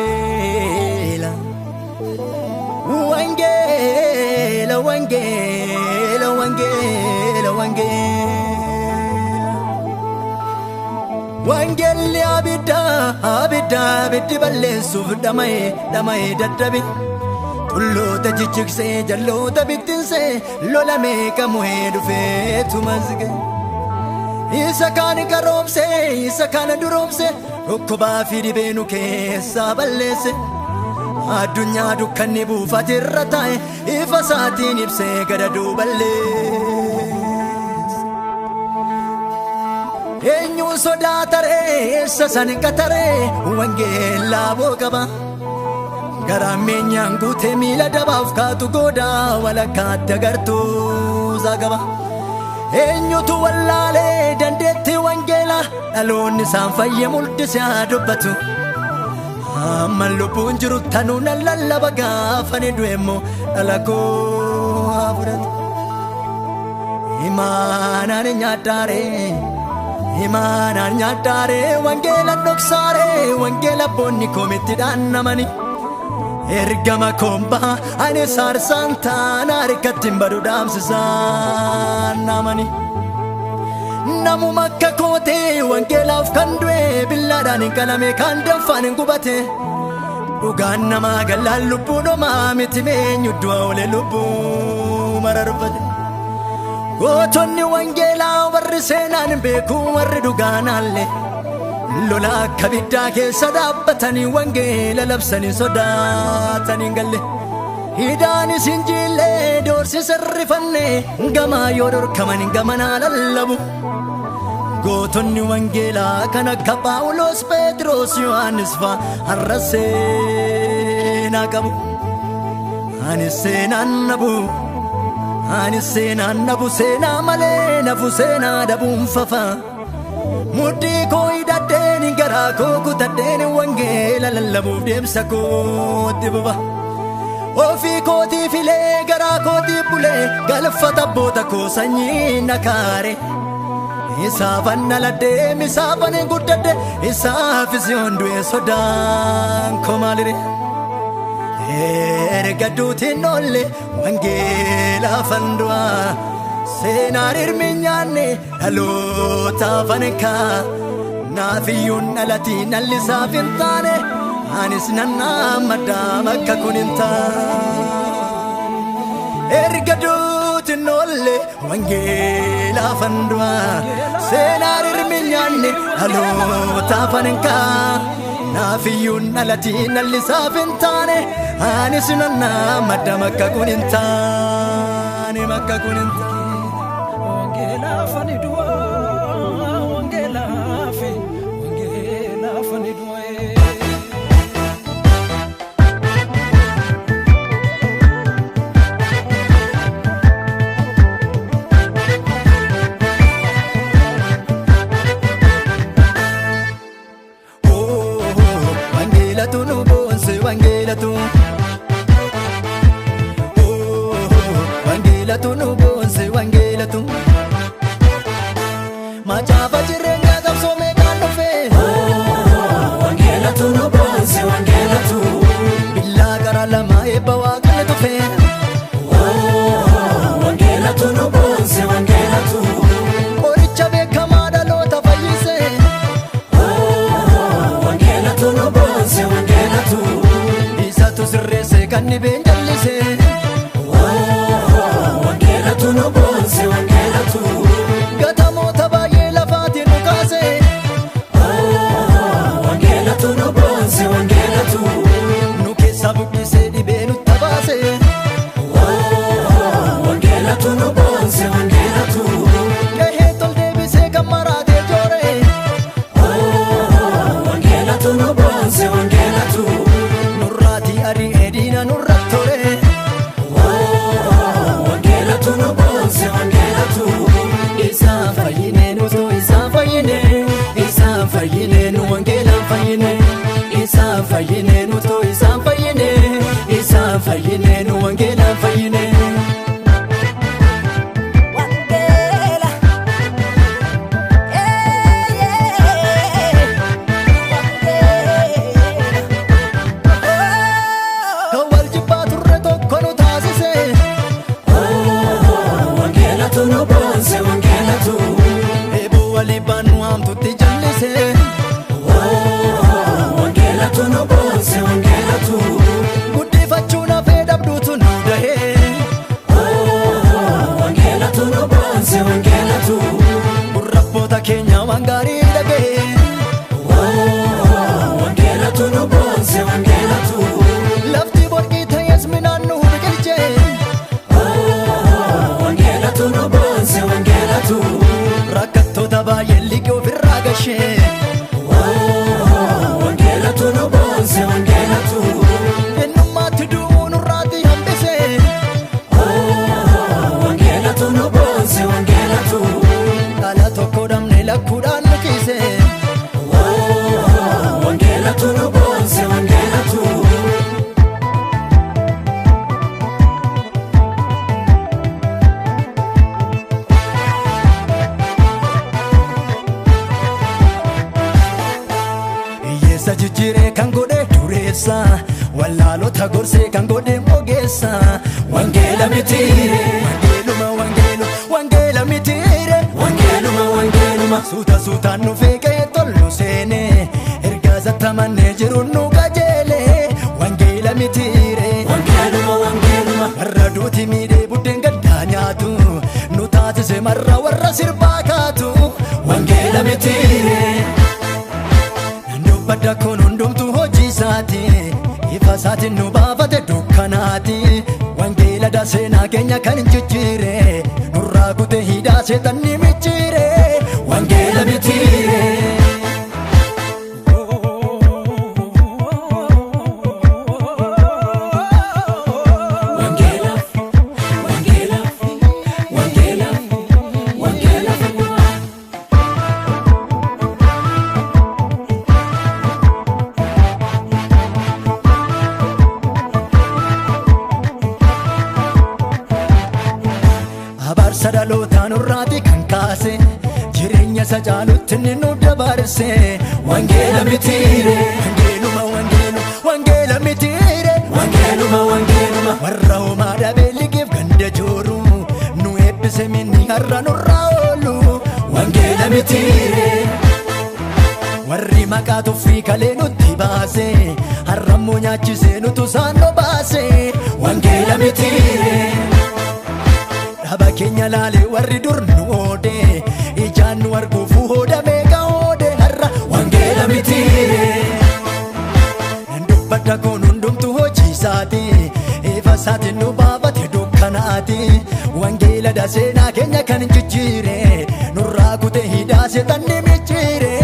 Wangeela, Wangeela, Wangeela, Wangeela, Wangeela. Wangeelli abidda, abidda, abiddi balleessuuf dhama'ee, dhama'ee dadhabe. Tulloota jijjigsee, jalloota bittinsee, lolamee qamu'ee dhufeetu mazge. Isa kaan qaroomsee, isa kaan duroomsee, dhukkubaa fi dhibee nu keessaa balleesse. Addunyaa dukkanni buufate irra taa'e, ifa isaatiin ibsee gara duuballeesse. Eenyuun sodaataree, eessa san qataree, wangeelaa boo qaba. Garaan meenyaan guutee miila dabaaf kaatu goodaa walakkaatti agartuu isaa qaba. Eenyutu wallaalee dandeettii wangeelaa dhaloonni isaan fayye mul'isee haa dubbatu. Amma lubbuun jiru tanuu nan lallaba gaafa ni du'e immoo dhala koo haa fudhatu. Imaanaan nyaaddaaree, imaanaan nyaaddaaree, wangeela dhoksaaree, wangeela boonni koomitti dhaannamani. Ergama koombaa ani saarsaan taana harkatti hin badu dhaamsisaan namani. Namuma akka kootee wangeelaaf kan du'e billaadhaan hin qalame kan danfaan hin gubate. Dhugaan namaa gallaan lubbuun homaa miti meenyu du'a oole lubbuu mararfate. Gootonni wangeelaa warri seenaan hin beeku warri dhugaan haalle. Lola akka biddaa keessa dhaabbatanii wangeela labsanii sodaatanii hin galle. Hidhaan isin jillee doorsisa rifanne gamaa yoo dhorkaman gamanaa lallabu. Gootonni wangeelaa kan akka Phaawulos, Phexros, Yohaannis fa'a har'a seenaa qabu. Ani seenaan nabu, ani seenaan nabu, seenaa malee nafu seenaa dhabuun fafa. Mudhii koo hidhadheen garaa koo kutadheen wangeela lallabuuf deemsa kootti buba. Ofii kootii filee garaa kootii bulee galfata abboota koo sanyii na kaare. Isaafan dhaladhee misaafan guddadhe isaafis yoon du'e sodaan koo maalire. Erga duutiin oolle wangeelaafan du'a. Seenaan hirmi nyaanne dhalootaafan kaa. Naafiyyuun dhalatii dhalli isaaf hin taane anis nan dhaammadhaa bakka kun hin taane. Erga duutiin oolle wangeelaafan du'a. Seenaan hirmi nyaanne dhalootaafan kaa. Naafiyyuun dhalatii dhalli isaaf hin taane anis nan dhaammadhaa bakka kun hin taane bakka kun hin taane. Wangeelaafan du'a, wangeelaafi, wangeelaafan du'a. Wangeelatu nu boonse wangeelatu. Wangeelatu nu boonse wangeelatu. Macaafa jireenyaa qabsoo meeqaan dhufe. Wangeelatu nu boonse wangeelatu. Billaa gara lama eebba waaqni tufe. Wangeelatu nu boonse wangeelatu. Qoricha beekamaa dhaloota fayyise. Wangeelatu nu boonse wangeelatu. Isatu sirreesse kan dhibeen jallise. Wangeelatu nu boonse wangeelatu. Gatamoota baay'ee lafaatiin nu kaase. Wangeelatu nu boonse wangeelatu. Nu keessaa buqqisee dhibee nu tabaase. Wangeelatu nu boonse wangeelatu. Qehee tol deebisee kan maraatee joore. Wangeelatu nu boonse wangeelatu. Nurraatii ari'ee diina nurra tore. Wangeelatu nu boonse wangeelatu. Isaan fayyine nutu isaan fayyine. Isaan fayyine nu wangeelaan fayyine. Isaan fayyine nutu isaan fayyine. Isaan fayyine nu wangeelaan fayyine. Wangeela, Hamtutti jallise. Wangeelatu nu boonse wangeelatu. Guddifachuu nafee dhabduutu nu dahee. Wangeelatu nu boonse wangeelatu. Gurrabboota keenya waan gaarii dhagahee. Wangeelatu nu boonse wangeelatu. Lafti borqii ta'es midhaan nu biqilchee. Wangeelatu nu boonse wangeelatu. Rakkattoota baay'ee liqii ofirraa gashee. Wangeelatu nu boonse wangeelatu. Ennummaatti du'uu nurraatti hambisee. Wangeelatu nu boonse wangeelatu. Dhala tokko dhabnee lakkuudhaan nu kiisee. Wangeelatu nu boonse wangeelatu. Hiyyeessa jijjiiree kan godhe dureessa. Wallaalota gorsee kan godhe ogeessa. Wangeela mitiire. Wangeeluma wangeelu wangeela mitiire. Wangeeluma wangeeluma. Suuta suutaan nu feeqee tollu seenee. Ergaa zattamannee jiru nu qajeele. Wangeela mitiire. Wangeeluma wangeeluma. Warra duuti miidhee buddeen gaddaa nyaatu. Nu taasise marra warra sirbaa kaatu. Wangeela mitiire. Dubbadda kun hundumtu hojii isaati. Ifa isaatiin nu baafate dukkanaati. Wangeela daseenaa keenya kan hin jijjiire. Nurraa kutee hidhaa seexanni micciire. Wangeela mitiire. Wangeela wangeela wangeela wangeela fannoo. Abaarsa dhalootaa nurraati kan kaase. Jireenya isa caalutti inni nu dabarse. Wangeela mitiire. Wangeeluma wangeelu wangeela mitiire. Wangeeluma wangeeluma. Warra homaa dhabee liqiif ganda jooru. Nu eebbise minni har'a nurraa oolu. Wangeela mitiire. Warri maqaa tuffii kalee nutti baase. Har'ammoo nyaachisee nutu isaan nu baase. Wangeela mitiire. Dhaba keenya laalee warri dur nu oode. Ijaan nu arguuf hooda meeqa oode har'a. Wangeela mitiire. Nan dubbadda kun hundumtu hojii isaati. Ifa isaatiin nu baafate dukkanaati. Wangeela daseenaa keenya kan hin jijjiire. Nurraa kutee hidhaa seexanni micciire.